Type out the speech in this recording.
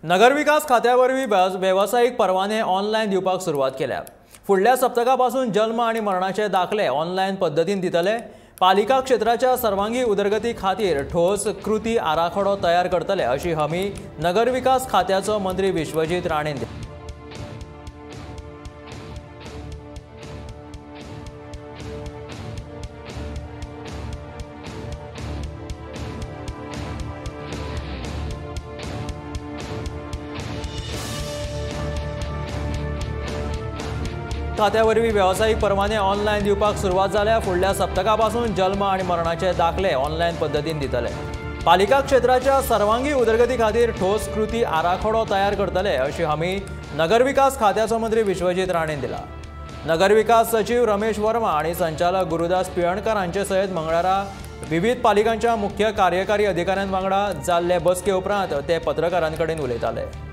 नगरविकास खात्या वरवीं वेवसायीक परवाने ऑनलायन दिवपाक सुरवात केल्या. फुडल्या सप्तका पासून जल्म आनी मरणाचे दाखले ऑनलायन पद्दतीन दितले. पालिका क्षेत्राच्या सर्वांगी उदरगती खातीर ठोस कृती आराखडो तयार करतले अशी हमी नगरविकास खात्याचो मंत्री विश्वजीत राणेन दिली. खात्यावरवीं वेवसायीक परवाने ऑनलायन दिवपाक सुरवात जाल्या. फुडल्या सप्तका पासून जल्म आनी मरणाचे दाखले ऑनलायन पद्दतीन दितले. पालिका क्षेत्राच्या सर्वांगी उदरगती खातीर ठोस कृती आराखडो तयार करतले अशी हमी नगरविकास खात्याचो मंत्री विश्वजीत राणेन दिला. नगरविकास सचिव रमेश वर्मा आनी संचालक गुरुदास पिळणकर हांचे सयत मंगळारा विविध पालिकांच्या मुख्य कार्यकारी अधिकाऱ्यां वांगडा जाल्ले बसके उपरांत ते पत्रकारां कडेन उलयताले.